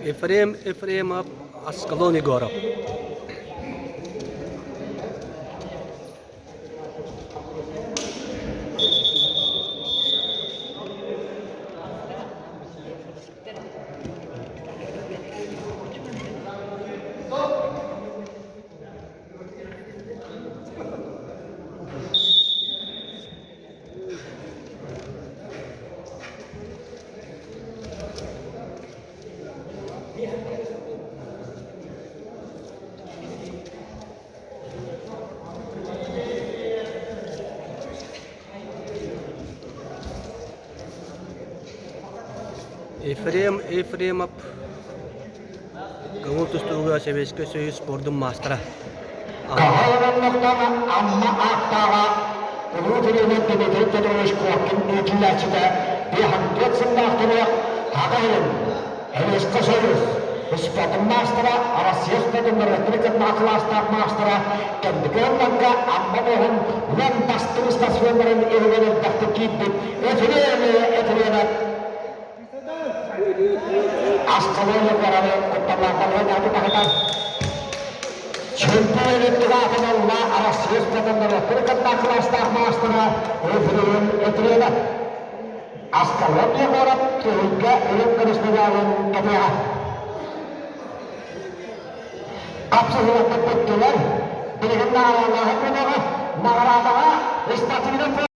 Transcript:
Ефрем Ефремов, Аскалон Егоров. Ефрем Ефремов көҥүл тустууга Сэбиэскэй Союз спордун маастара. Хаһан Амма ааттааҕа улуу тренер Дмитрий Петрович Коркин иитиллээччитэ биэһэн сыллаах туруох Аҕа иһин Советскай Союз спортун маастара, Россия спордун норуоттарын кытта кылаастаах маастара, кэнники ылларга Амма улууһун уон бастыҥ спортсменнарын иһигэр элбэхтик киирбит Ефрем Ефремов Аскалон Егоровы кутталлаахтарга таһытар Чемпион өттүгэр ылла Россия спордун норуоттарын кытта кылаастаах маастара Ефрем Ефремов Аскалон Егоров түһүлгэ үрүҥ көмүс медалын кэтиэҕэ. Хапсыһыыларбыт бүттүлэр. Билигин наҕараалааһын күнэҕэ наҕараадаҕа спортивнай.